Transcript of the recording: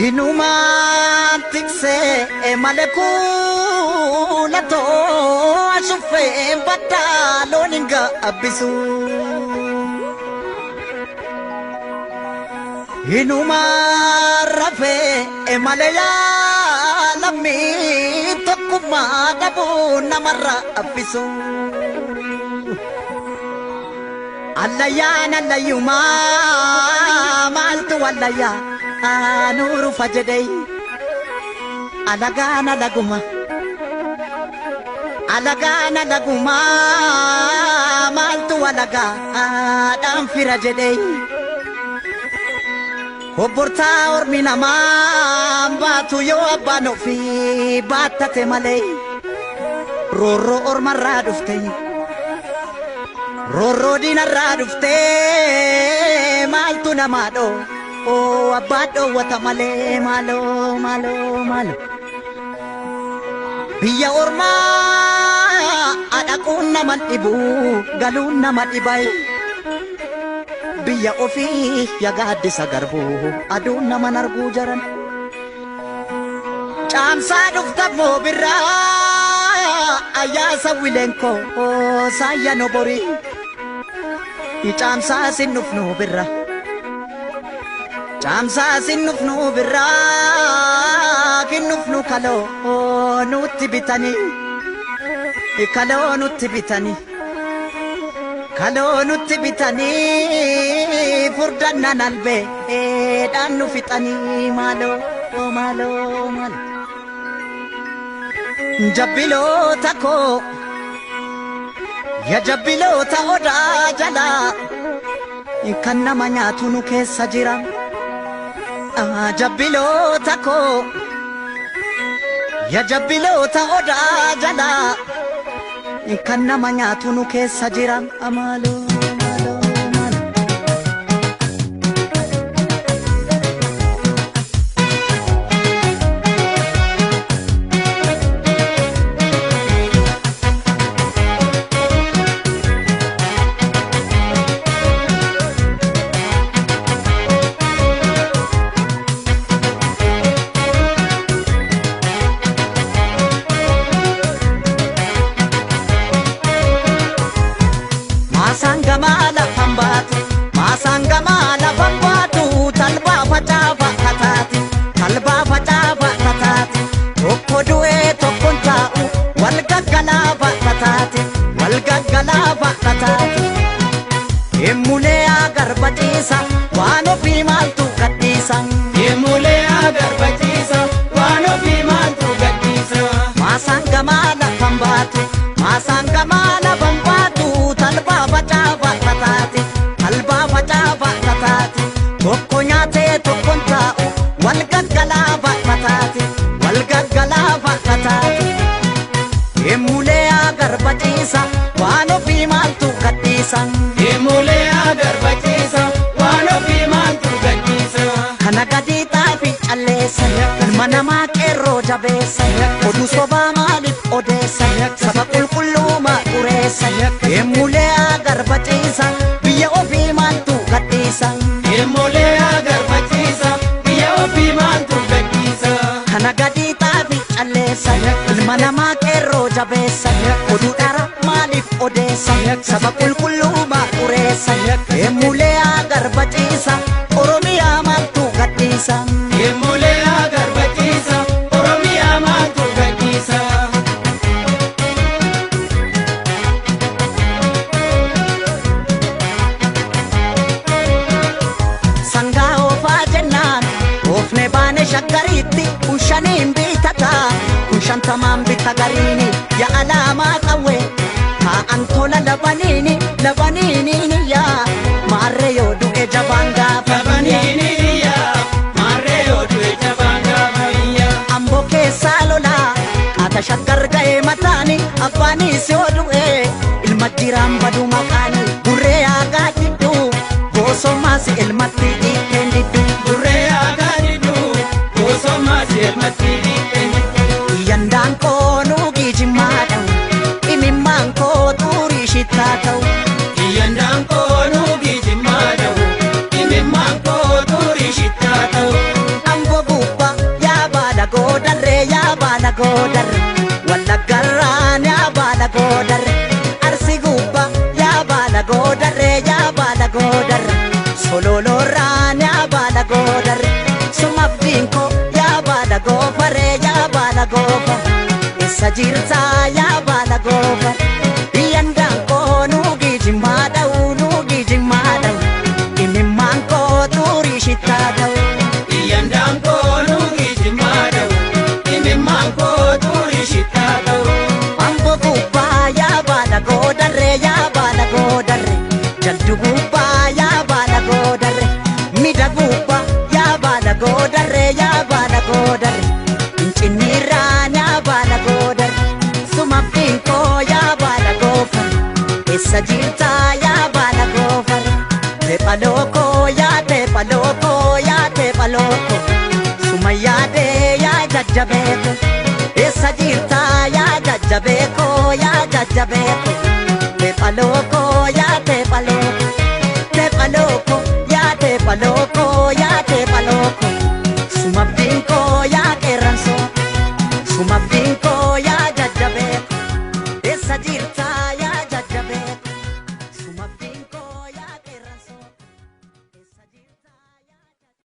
Inumaan tiksee malee kuulatoo ashuffee baddaa loon hin gaabbisu. Inumaan rafee malee yaalamii tokkummaa dhabuu namarraa abbisu. Allayyaan allayyumaa maaltu wallayyaa nuuru fajedhee alagaan alaguma. Alagaan alagumaa maaltu alagaadhaan fira jedhee. Obbortaa ormi namaa baatu yoo abbaan ofii baattate malee roorroo ormarraa dhufte roorroo diinarraa dhufte maaltu namaa dhoo oo abbaa dhoowwata malee maaloo maaloo maaloo. Biyya ormaa dhaquun nama dhibu galuun nama dhibaye. Biyya ofii yagaaddisa garbuu aduun nama arguu jaran. Caamsaa dhufta moo birraa ayyaasa wileenkoo saayya noborii. Caamsaa sin dhufnu birra. Caamsaa sin dhufnu birraa kinnufnu kaloo nutti bitanii. Kaloo nutti bitanii. Kaloo nutti bitanii furdannaan albee dhaan nu fixanii maaloo maaloo maaloo. Jabbiloota koo ya jabbiloota odaa jalaa kan nama nyaatu nu keessa jira. Jabbiloota koo ya jabbiloota odaa jalaa kan nama nyaatu nu keessa jira maaloo maaloo maaloo. Maasaan gamaa lafaan baatu, maasaan gamaa lafaan baatu, talbaa facaafa kataati, talbaa facaafa kataati. Tokko du'ee tokkoon taa'u, wal gaggalaafa kataati, wal gaggalaafa kataati. Emulee agarbachiisa, waan ofii maaltu gadhiisa. Emulee agarbachiisa, waan ofii maaltu gadhiisa. Maasaan gamaa lafaan baatu, maasaan gamaa lafaan baatu, talbaa facaafa kataati, talbaa facaafa kataati. Tokko nyaatee tokkoon taa'u, wal gaggalaafa kataati, wal gaggalaafa kataati. Emulee agarbachiisa, waan ofii maaltu gadhiisa. Emulee agarbachiisa, waan ofii maaltu gadhiisa. Kana gadi xaafi calleessa, ilma namaa qeerroo jabeessa, oduu sobaa maaliif odeessa, saba qulqulluumaa xureessa. Emulee agarbachiisa, biyya ofii maaltu gadhiisa. Emulee agarbachiisa, biyya ofii maaltu gadhiisa. Kana gadi xaafi calleessa, ilma namaa qeerroo jabeessa, oduu dhara maaliif odeessa, saba qulqulluumaa xureessa. Emulee agarbachiisa, Oromiyaa maaltu gadhiisa. Emulee agarbachiisa, Oromiyaa maaltu gadhiisa. Sangaa oofaa jennaan oofne baane shaggariitti kun shaniin bitataa kun shantamaan bita gariini ya alaamaa qawwee taa'an tola labaniini labaniini yaa maarree yoo du'e jabaan gaafa Labaniini iyyaa, maarree yoo du'e jabaan gaafa iyyaa. Amboo keessaa lolaa qaata shaggar ga'ee mataani abbaanis yoo du'e ilma jiraan badu maqaani burree aagaa didduu boosomaas ilmatti dhiiteen didduu. Burree aagaa didduu, boosomaas elmatti dhiiteen didduu. Yandaan koo nuugii jimmaa ta'u imimmaan koo xurii shittaa ta'u. Iyyandaan koo nuugii jimmaa ta'u, imimmaan koo xurii shittaa ta'u. Amboo Jirtaa yaa baala goofar? Yandaan koo nuugii jimmaa dha'u, nuugii jimmaa dha'u, imimmaan koo xurii shittaa ta'u. Iyyandaan koo nuugii jimmaa dha'u, imimmaan koo xurii shittaa ta'u. Ambo gubbaa yaa baala goodarree, yaa baala goodarree, jaldu gubbaa yaa baala goodarree, mida gubbaa yaa baala goodarree, yaa baala goodarree, fincinnirraan yaa baala goodarree, sumabdiin koo yaa baala goofar, eessa jirtaa yaa baala goofar? Teepha lookoo yaa teepha lookoo yaa teepha lookoo, suma yaadee yaa jajjabeeko. Eessa jirtaa yaa jajjabeeko, yaa jajjabeeko? Teepha lookoo yaa teepha lookoo, teepha lookoo yaa teepha lookoo yaa teepha lookoo, sumabdiin koo yaa qeerransoo, sumabdiin koo yaa jajjabeeko, eessa jirtaa?